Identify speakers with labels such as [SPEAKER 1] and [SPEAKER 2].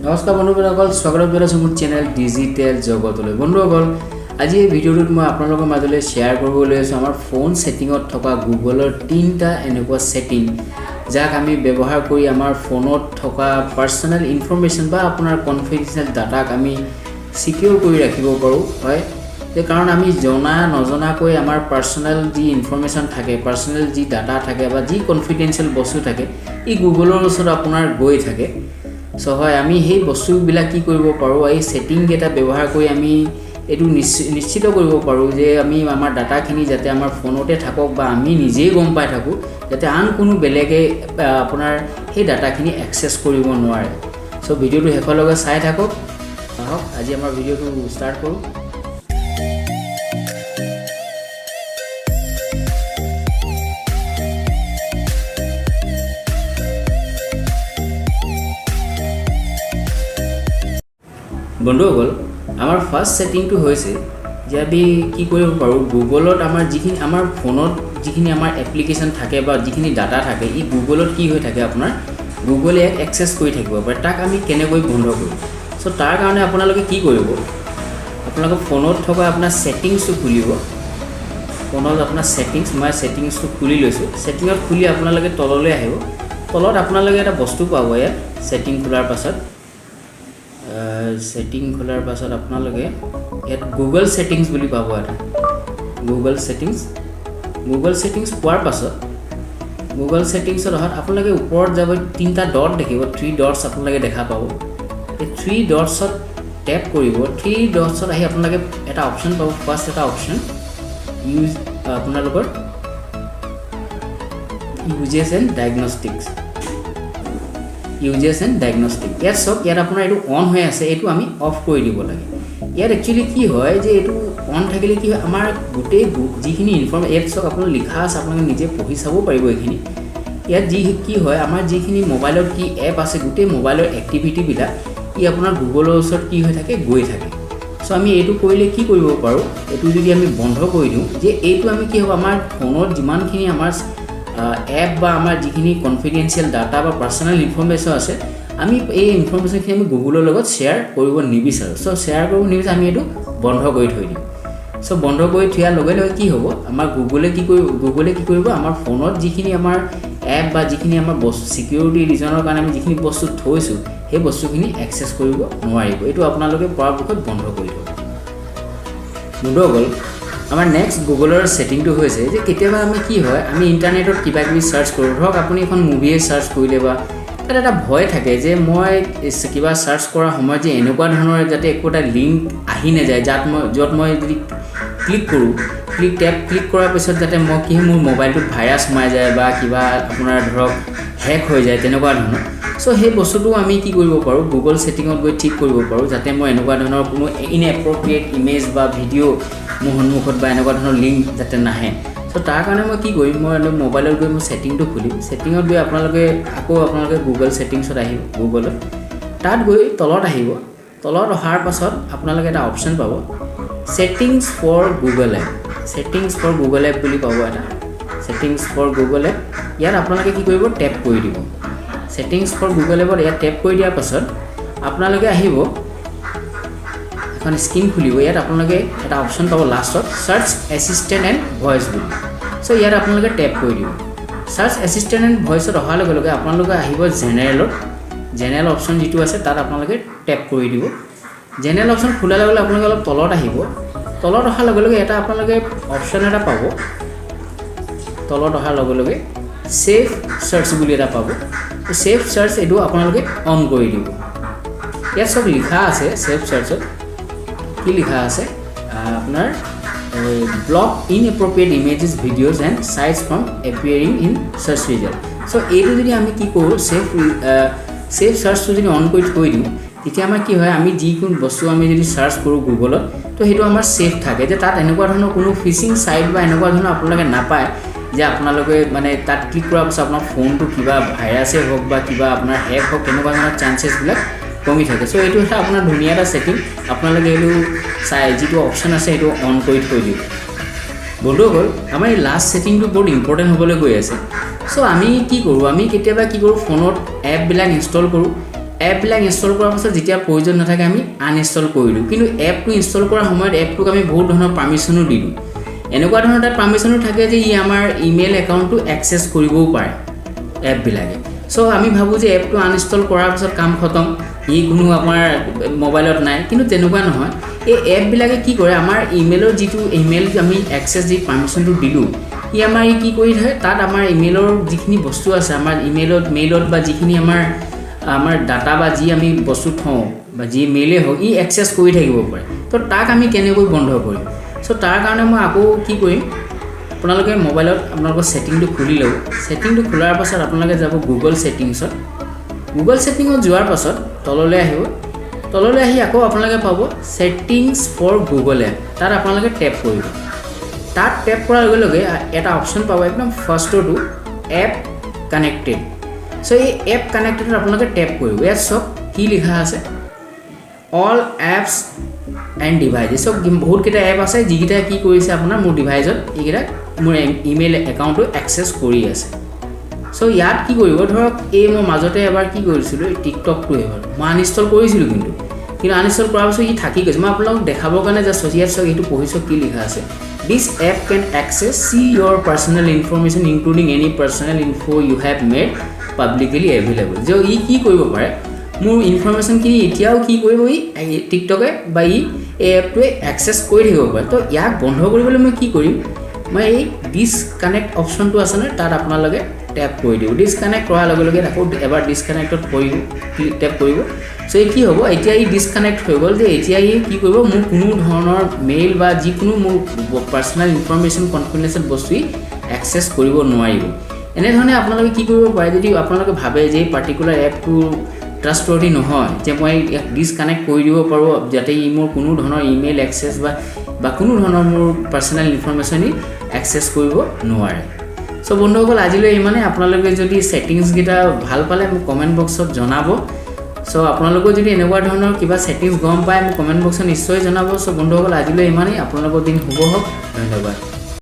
[SPEAKER 1] নমস্কাৰ বন্ধুসকল, স্বাগতম জনাইছোঁ মোৰ চেনেল ডিজিটেল জগতলৈ। বন্ধুসকল, আজি এই ভিডিঅ'টোত মই আপোনালোকৰ মাজলৈ শ্বেয়াৰ কৰিব লৈ আছোঁ আমাৰ ফোন ছেটিঙত থকা গুগলৰ তিনিটা এনেকুৱা ছেটিং, যাক আমি ব্যৱহাৰ কৰি আমাৰ ফোনত থকা পাৰ্চনেল ইনফৰ্মেশ্যন বা আপোনাৰ কনফিডেঞ্চিয়েল ডাটাক আমি ছিকিউৰ কৰি ৰাখিব পাৰোঁ। হয় যে, কাৰণ আমি জনা নজনাকৈ আমাৰ পাৰ্চনেল যি ইনফৰ্মেশ্যন থাকে, পাৰ্চনেল যি ডাটা থাকে বা যি কনফিডেঞ্চিয়েল বস্তু থাকে, ই গুগলৰ ওচৰত আপোনাৰ গৈ থাকে। চ' হয়, আমি সেই বস্তুবিলাক কি কৰিব পাৰোঁ, এই ছেটিংকেইটা ব্যৱহাৰ কৰি আমি এইটো নিশ্চিত কৰিব পাৰোঁ যে আমি আমাৰ ডাটাখিনি যাতে আমাৰ ফোনতে থাকক বা আমি নিজেই গম পাই থাকোঁ, যাতে আন কোনো বেলেগে আপোনাৰ সেই ডাটাখিনি একচেছ কৰিব নোৱাৰে। চ' ভিডিঅ'টো শেষলৈকে চাই থাকক। আহক, আজি আমাৰ ভিডিঅ'টো ষ্টাৰ্ট কৰোঁ। বন্ধুসকল, আমাৰ ফাৰ্ষ্ট ছেটিংটো হৈছে যে আমি কি কৰিব পাৰোঁ, গুগলত আমাৰ যিখিনি আমাৰ ফোনত যিখিনি আমাৰ এপ্লিকেশ্যন থাকে বা যিখিনি ডাটা থাকে, ই গুগলত কি হৈ থাকে, আপোনাৰ গুগলে ইয়াক একচেছ কৰি থাকিব পাৰে। তাক আমি কেনেকৈ বন্ধ কৰিম? চ' তাৰ কাৰণে আপোনালোকে কি কৰিব, আপোনালোকে ফোনত থকা আপোনাৰ ছেটিংছটো খুলিব। ফোনত আপোনাৰ ছেটিংছ, মই ছেটিংছটো খুলি লৈছোঁ। ছেটিঙত খুলি আপোনালোকে তললৈ আহিব। তলত আপোনালোকে এটা বস্তু পাব। ইয়াত ছেটিং খোলাৰ পাছত আপোনালোকে ইয়াত গুগল ছেটিংছ বুলি পাব এটা। গুগল ছেটিংছ পোৱাৰ পাছত গুগল ছেটিংছত অহাত আপোনালোকে ওপৰত যাব, তিনিটা ডট দেখিব, থ্ৰী ডটছ আপোনালোকে দেখা পাব। এই থ্ৰী ডটছত টেপ কৰিব। থ্ৰী ডটছত আহি আপোনালোকে এটা অপশ্যন পাব। ফাৰ্ষ্ট এটা অপশ্যন ইউজ, আপোনালোকৰ uses and diagnostic। ইয়াত চাওক, ইয়াত আপোনাৰ এইটো অন হৈ আছে, এইটো আমি অফ কৰি দিব লাগে। ইয়াত একচুৱেলি কি হয় যে এইটো অন থাকিলে কি হয়, আমাৰ গোটেই যিখিনি ইনফৰ্ম, ইয়াত চাওক, আপোনাৰ লিখা আছে, আপোনালোকে নিজে পঢ়ি চাব পাৰিব এইখিনি। ইয়াত যি কি হয়, আমাৰ যিখিনি মোবাইলত কি এপ আছে, গোটেই মোবাইলৰ এক্টিভিটিবিলাক ই আপোনাৰ গুগলৰ ওচৰত কি হৈ থাকে, গৈ থাকে। চ' আমি এইটো কৰিলে কি কৰিব পাৰোঁ, এইটো যদি আমি বন্ধ কৰি দিওঁ যে এইটো আমি কি হ'ব, আমাৰ ফোনত যিমানখিনি আমাৰ এপ বা আমাৰ যিখিনি কনফিডেঞ্চিয়েল ডাটা বা পাৰ্চনেল ইনফৰ্মেশ্যন আছে, আমি এই ইনফৰ্মেশ্যনখিনি আমি গুগলৰ লগত শ্বেয়াৰ কৰিব নিবিচাৰোঁ। চ' শ্বেয়াৰ কৰিব নিবিচাৰোঁ, আমি এইটো বন্ধ কৰি থৈ দিম। চ' বন্ধ কৰি থোৱাৰ লগে লগে কি হ'ব, আমাৰ গুগলে কি কৰিব, আমাৰ ফোনত যিখিনি আমাৰ এপ বা যিখিনি আমাৰ বস্তু, ছিকিউৰিটি ৰিজনৰ কাৰণে আমি যিখিনি বস্তু থৈছোঁ, সেই বস্তুখিনি একচেছ কৰিব নোৱাৰিব। এইটো আপোনালোকে পৰাপক্ষত বন্ধ কৰি থ'ব। বন্ধুসকল, আমাৰ নেক্সট গুগলৰ ছেটিংটো হৈছে যে কেতিয়াবা আমি কি হয়, আমি ইণ্টাৰনেটত কিবা কিবি চাৰ্চ কৰোঁ। ধৰক আপুনি এখন মুভিয়ে চাৰ্চ কৰিলে বা তাত এটা ভয় থাকে যে মই কিবা চাৰ্চ কৰাৰ সময়ত যে এনেকুৱা ধৰণৰ যাতে একো এটা লিংক আহি নাযায়, য'ত মই যদি ক্লিক কৰোঁ, ক্লিক কৰাৰ পিছত যাতে মই কি হয়, মোৰ মোবাইলটোত ভাইৰাছ সোমাই যায় বা কিবা আপোনাৰ ধৰক হেক হৈ যায়, তেনেকুৱা ধৰণৰ। চ' সেই বস্তুটো আমি কি কৰিব পাৰোঁ, গুগল ছেটিঙত গৈ ঠিক কৰিব পাৰোঁ, যাতে মই এনেকুৱা ধৰণৰ কোনো ইনএপ্ৰপ্ৰিয়েট ইমেজ বা ভিডিঅ' মোৰ সন্মুখত বা এনেকুৱা ধৰণৰ লিংক যাতে নাহে। চ' তাৰ কাৰণে মই কি কৰিম, মই মোবাইলত গৈ মোৰ ছেটিংটো খুলিম। ছেটিঙত গৈ আপোনালোকে আকৌ আপোনালোকে গুগল ছেটিংছত আহিব। গুগলত তাত গৈ তলত আহিব। তলত অহাৰ পাছত আপোনালোকে এটা অপশ্যন পাব, settings for Google app। Settings for Google app বুলি পাব এটা। ছেটিংছ ফৰ গুগল এপ, ইয়াত আপোনালোকে কি কৰিব, টেপ কৰি দিব। ছেটিংছ ফৰ গুগল এপত ইয়াত টেপ কৰি দিয়াৰ পাছত আপোনালোকে আহিব, এখন স্ক্ৰীণ খুলিব। ইয়াত আপোনালোকে এটা অপশ্যন পাব লাষ্টত, চাৰ্চ এছিষ্টেণ্ট এণ্ড ভইচ বুলি। চ' ইয়াত আপোনালোকে টেপ কৰি দিব। চাৰ্চ এছিষ্টেণ্ট এণ্ড ভইচত অহাৰ লগে লগে আপোনালোকে আহিব জেনেৰেলত। জেনেৰেল অপশ্যন যিটো আছে, তাত আপোনালোকে টেপ কৰি দিব। জেনেৰেল অপশ্যন খোলাৰ লগে লগে আপোনালোকে অলপ তলত আহিব। তলত অহাৰ লগে লগে এটা আপোনালোকে অপশ্যন এটা পাব। তলত অহাৰ লগে লগে ছেফ চাৰ্চ বুলি এটা পাব। ছেফ চাৰ্চ, এইটো আপোনালোকে অন কৰি দিব। ইয়াত চব লিখা আছে। ছেফ চাৰ্চত কি লিখা আছে, আপোনাৰ block inappropriate images, videos and sites from appearing in search result। So এইটো যদি আমি কি কৰোঁ, ছেফ চাৰ্চটো যদি অন কৰি থৈ দিওঁ, তেতিয়া আমাৰ কি হয়, আমি যিকোনো বস্তু আমি যদি চাৰ্চ কৰোঁ গুগলত, তো সেইটো আমাৰ ছেফ থাকে যে তাত এনেকুৱা ধৰণৰ কোনো ফিচিং ছাইট বা এনেকুৱা ধৰণৰ আপোনালোকে নাপায় যে আপোনালোকে মানে তাত ক্লিক কৰাৰ পাছত আপোনাৰ ফোনটো কিবা ভাইৰাছেই হওক বা কিবা আপোনাৰ হেক হওক, তেনেকুৱা ধৰণৰ চান্সেছবিলাক কমি থাকে। চ' এইটো এটা আপোনাৰ ধুনীয়া এটা ছেটিং। আপোনালোকে এইটো চাই যিটো অপশ্যন আছে, সেইটো অন কৰি থৈ দিব। বন্ধুসকল, আমাৰ এই লাষ্ট ছেটিংটো বহুত ইম্পৰ্টেণ্ট হ'বলৈ গৈ আছে। চ' আমি কি কৰোঁ, আমি কেতিয়াবা কি কৰোঁ, ফোনত এপবিলাক ইনষ্টল কৰোঁ। এপবিলাক ইনষ্টল কৰাৰ পাছত যেতিয়া প্ৰয়োজন নাথাকে, আমি আনইনষ্টল কৰি দিওঁ। কিন্তু এপটো ইনষ্টল কৰাৰ সময়ত এপটোক আমি বহুত ধৰণৰ পাৰ্মিশ্যনো দি দিওঁ। এনেকুৱা ধৰণৰ তাত পাৰ্মিশ্যনো থাকে যে ই আমাৰ ইমেইল একাউণ্টটো এক্সেছ কৰিবও পাৰে এপবিলাকে। চ' আমি ভাবোঁ যে এপটো আনইনষ্টল কৰাৰ পাছত কাম খতম, ই কোনো আমাৰ মোবাইলত নাই। কিন্তু তেনেকুৱা নহয়। এই এপবিলাকে কি কৰে, আমাৰ ইমেইলৰ যিটো ইমেইল আমি এক্সেছ যি পাৰ্মিশ্যনটো দিলোঁ, ই আমাৰ ই কি কৰি থাকে, তাত আমাৰ ইমেইলৰ যিখিনি বস্তু আছে, আমাৰ ইমেইলত, মেইলত বা যিখিনি আমাৰ ডাটা বা যি আমি বস্তু থওঁ বা যি মেইলেই হওক, ই এক্সেছ কৰি থাকিব পাৰে। তো তাক আমি কেনেকৈ বন্ধ কৰিম? চ' তাৰ কাৰণে মই আকৌ কি কৰিম, আপোনালোকে মোবাইলত আপোনালোকৰ ছেটিংটো খুলি ল'ব। ছেটিংটো খোলাৰ পাছত আপোনালোকে যাব গুগল ছেটিংছত। গুগল ছেটিঙত যোৱাৰ পাছত তললৈ আহিব। তললৈ আহি আকৌ আপোনালোকে পাব ছেটিংছ ফৰ গুগল এপ। তাত আপোনালোকে টেপ কৰিব। তাত টেপ কৰাৰ লগে লগে এটা অপশ্যন পাব, একদম ফাৰ্ষ্টৰটো এপ কানেক্টেড। চ' এই এপ কানেক্টেডত আপোনালোকে টেপ কৰিব। ইয়াত চাওক কি লিখা আছে, অল এপছ এণ্ড ডিভাইজেছ। চব বহুতকেইটা এপ আছে, যিকেইটা কি কৰিছে, আপোনাৰ মোৰ ডিভাইজত এইকেইটা মোৰ ইমেইল একাউণ্টটো এক্সেছ কৰি আছে। চ' ইয়াত কি কৰিব, ধৰক এই মই মাজতে এবাৰ কি কৰিছিলোঁ, এই টিকটকটো এবাৰ মই আনইনষ্টল কৰিছিলোঁ, কিন্তু আনইনষ্টল কৰাৰ পাছত ই থাকি গৈছে। মই আপোনালোকক দেখাবৰ কাৰণে জাষ্ট ইয়াত চাওক, এইটো পঢ়ি চাওক কি লিখা আছে, "This app can access see your personal information, including any personal info you have made publicly available." যে ই কি কৰিব পাৰে, মোৰ ইনফৰমেশ্যনখিনি এতিয়াও কি কৰিব, ই টিকটকে বা ই এই এপটোৱে এক্সেছ কৰি থাকিব পাৰে। তো ইয়াক বন্ধ কৰিবলৈ মই কি কৰিম? মই এই ডিছকানেক্ট অপশ্যনটো আছে নহয়, তাত আপোনালোকে টেপ কৰি দিব। ডিছকানেক্ট কৰাৰ লগে লগে আকৌ এবাৰ ডিছকানেক্টত কৰিব, টেপ কৰিব। চ' এই কি হ'ব, এতিয়া ই ডিছকানেক্ট হৈ গ'ল যে এতিয়া ই কি কৰিব, মোৰ কোনো ধৰণৰ মেইল বা যিকোনো মোৰ পাৰ্চনেল ইনফৰমেশ্যন, কনফিডেঞ্চিয়েল বস্তু ই এক্সেছ কৰিব নোৱাৰিব। এনেধৰণে আপোনালোকে কি কৰিব পাৰে, যদি আপোনালোকে ভাবে যে এই পাৰ্টিকুলাৰ এপটো ট্ৰাষ্টৱৰ্দি নহয়, যে মই ইয়াক ডিছকানেক্ট কৰি দিব পাৰোঁ, যাতে ই মোৰ কোনো ধৰণৰ ইমেইল এক্সেছ বা কোনো ধৰণৰ মোৰ পাৰ্চনেল ইনফৰমেশ্যন ই এক্সেছ কৰিব নোৱাৰে। চ' বন্ধুসকল, আজিলৈ ইমানে। আপোনালোকে যদি ছেটিংছকেইটা ভাল পালে মোক কমেণ্ট বক্সত জনাব। চ' আপোনালোকেও যদি এনেকুৱা ধৰণৰ কিবা ছেটিংছ গম পায়, মোক কমেণ্ট বক্সত নিশ্চয় জনাব। চ' বন্ধুসকল, আজিলৈ ইমানেই। আপোনালোকৰ দিন শুভ হওক। ধন্যবাদ।